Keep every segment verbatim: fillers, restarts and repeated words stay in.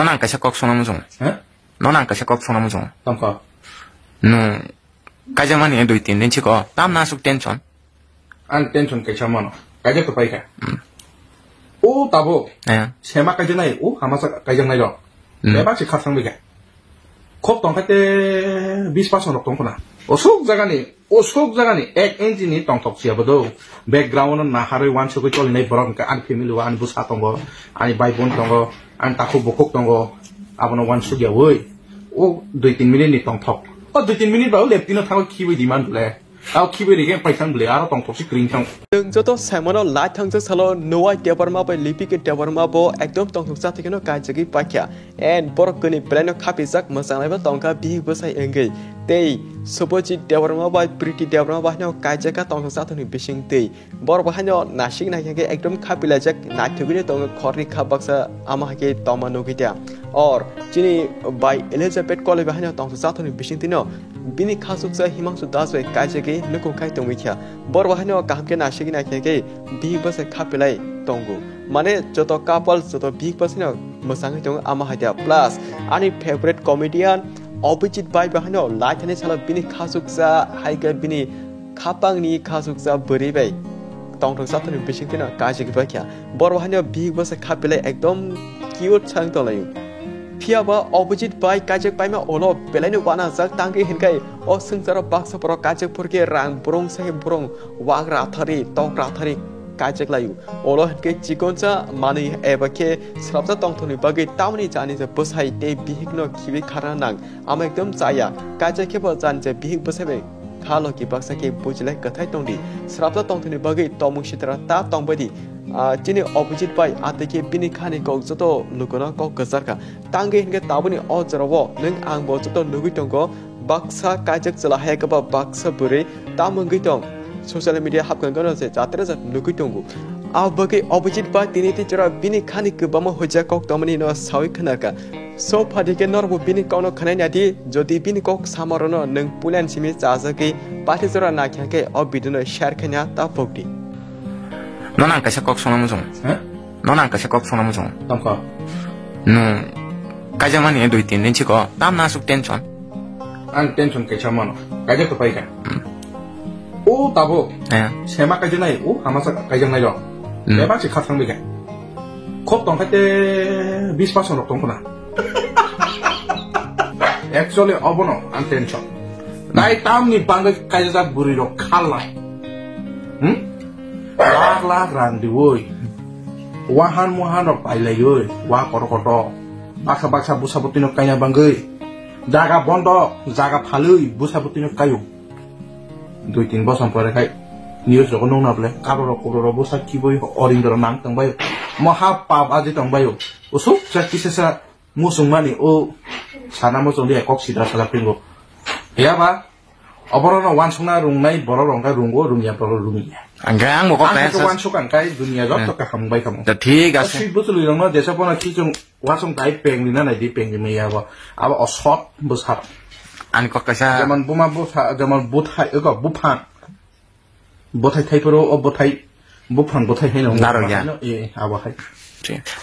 Nono ang kaisa kok songna muchungo. He? Nono ang kaisa kok songna muchungo. Tongkha. Nwng kaijakmani dui tin din siko, tamni aswk tension? Ang tension kaisa mano. Kaijak to paikha. Hmm. O tabuk. Eh. Sema kaijaknai, o hamasa kaijaknai rok. Hmm. Bebak se khasang bikha. Khok tongkha te bis percent rok tongkhna. Osuk jagani, osuk jagani ek inch ni tongthok siya bodo. Background no naharwi wansugwi cholinai borok hwnkhe ani family o ani bwsa tongo, ani bai bon tongo, ani takhuk bukhuk tongo. Abono wansugya oi. O dui tin minute ni tongthok. O dui tin minute ba o leptino thango khibai di man bole. Tao khibai rikhe paithang bole, aro tongthok si kring thang. Nwng joto saimano lai thangjak salo Nuwai Debbarma bai Lipika Debbarma bo ekdom tongthok chathikeno kaijagwi paikha. And borok kwnwi belai no khapijak mwchanglaibo tongkha bihik bwsai wngwi. Tei Subhajit Debbarma bai Priti Debbarma bai no kaijakha tongthok chathokni bising twi. Borok bo haino nasik naikha khe ekdom khapilaijak naithogwi tongo khorni kha baksa ama hai khe tongma nugwi ta. Or chini bai Elizabeth College bo haino tongthok chathokni bisingtwino bini khasuksa Himangshu Das bai kaijagwi nukhung khai tongwi kha. Borok bo haino kaham khe nasigwi naikha khe bihik bwsai khapilai tongo. Mane joto couple joto bihik bwsaino mwchangwi tongo ama hai ta. Plus ani favorite comedian Abhijit bai bo haino lai thani salo bini khasuksa hai khe bini khapangni khasuksa bwrwi bai tongthok chathokni bisingtwino kaijagwi paikha. Borok haino bihik bwsai khapilai ekdom cute sang tonglaio. Phiya ba Abhijit bai kaijak paima ulo belaino uanajak tangwi hinkhai o swngcharo baksa borok kaijak phurkhe rang brung sai brung wak rathari tok rathari kaijak laio. Ulo hinkhe chikonsa manwi eba khe swrapsa tongthokni bagwi tamni jani je bwsai tei bihikno khibi kharna nang. Amo ekdom chaya. Kaisa khe bo jani je bihik bwsai bai kha logi baksa khe bujilai kwthai tongdi. Swrapsa tongthokni bagwi tongmung sitra ta tongbaidi. Ah, chini Abhijit bai atwi khe bini khani kok joto lukuno kok kwcharkha. Tangwi hinkhe tabukni o jorao nwng ang bo joto nugwi tongo. Baksa kaijak chwla hai khe ba baksa bwrwi tamo wngwi tong. Social media hapkang gano se jatra jat nugwi tongo. Abo bagwi Abhijit bai tini tei jora bini khani kwbangma huijak kok tongmani no sawi khwnarkha. So, phaidi khe norokbo bini kokno khwnai nadi, jodi bini kok samarokno nwng puila ni simi chajagwi pathi jora naikha khe o video no share khaina ta pokdi. Nono ang kaisa kok songna muchungo. He? Nono ang kaisa kok songna muchungo. Tongkha. Nwng kaijakmani dui tin din siko, tamni aswk tension? Ang tension kaisa mano. Kaijak to paikha. Hmm. O tabuk. Eh. Sema kaijaknai, o hamasa kaijaknai rok. Hmm. Bebak se khasang bikha. Khok tongkha te bis percent rok tongkhna. Actually, obono ang tension. Tai tamni bagwi kaijak bwrwi rok khalai. Hmm? Lakh lakh rang diwi. Wahan muhan rok pailaiwi. Wa kotor kotor. Baksa baksa bwsa bwtwi no kaina bagwi. Jaga bondo, jaga phalwi bwsa bwtwi no kaio. Dui tin bosom pore khai news rogo nukna bole, kabrorok kubrorok bwsa kibui orindoro nang tongbaio. Moha pap aji tongbaio. Usuk sa kisasa musungmani o sana muchungdi kok sidra sala pringo. Phiya ba, oborokno wansukna rungnai borok rok khe rungo, rungya borok rungya. Ang khe ang bo kok Ang kaya khe sa- wansuk ang kai dunia joto Hmm. kaham bai kamo. Da thik O ase. Sui butului rokno jesa pono khichung Wasung tai peng rina nai di, peng rima ya bo. Abo osot bwsarok. Ani kok kaisa. Jemon buma bwsa, jemon buthai, ego buphang. Buthai thai phuru o buthai, buphang buthai haino. Daro ya. Haino, e, abo hai.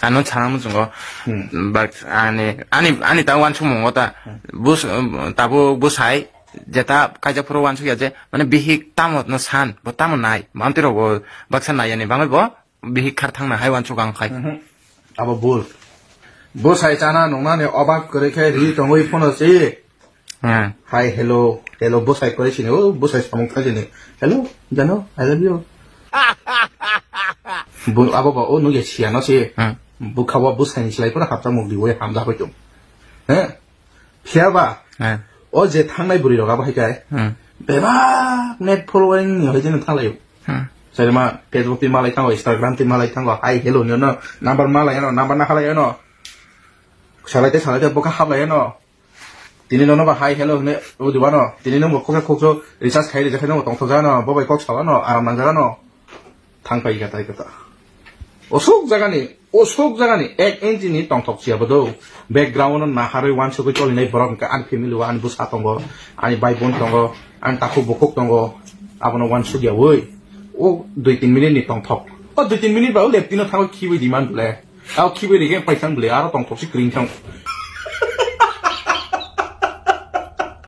Ano sana muchungo. Hmm. But ani, ani, ani ta wansukmungo ta. Hmm. Bus, um, tabo bwsai, jeta kaijak phuru wansuk ya je, mane bihik tamo no san, bo tamo nai. Manti rok bo baksa nai ani bangwi bo. Bihik khar thangna hai wansuk ang khai. Mhm. Abo bul. Bwsai chana nungnani obak kwrwi khe ri tongwi phano si. Hmm. Hi, hello, hello, bwsai kwrwi sini, o bwsai samung kha sini. Hello, Jano, I love you. Bu-, abo ba, o nugya siya no si. Hmm. Bukha bo bwsai ni slai phano hapta muk di, o hamjak hoi tung. He? Phiya ba, Eh. O je thangnai bwrwi rok abo hai kai. Hmm. Bebak net following ni hai jeno thanglaio. Hmm. Sai ma Facebook twi malai thango, Instagram twi malai thango, hi hello ni no number malai ano, number na halai ano. Salai te salai te boka hablai ano. Tini nono ba hi hello hne o diba no. Tini no khoksa khokso recharge khai rijak no tongthok jano, bo bai kok sala no, aram nang jano. Thangpai kha tai kha ta. Osuk jagani, osuk jagani ek inch ni tongthok siya bodo. Background no naharwi wansugwi cholinai borok hwnkhe ani family o ani bwsa tongo, ani bai bon tongo, ani takhuk bukhuk tongo. Abono wansukya oi. O dui tin minute ni tongthok. O dui tin minute ba o leptino thangwi khiwi di man bole. Ao khibai rige paisang bwle, aro tongthok si kring thang.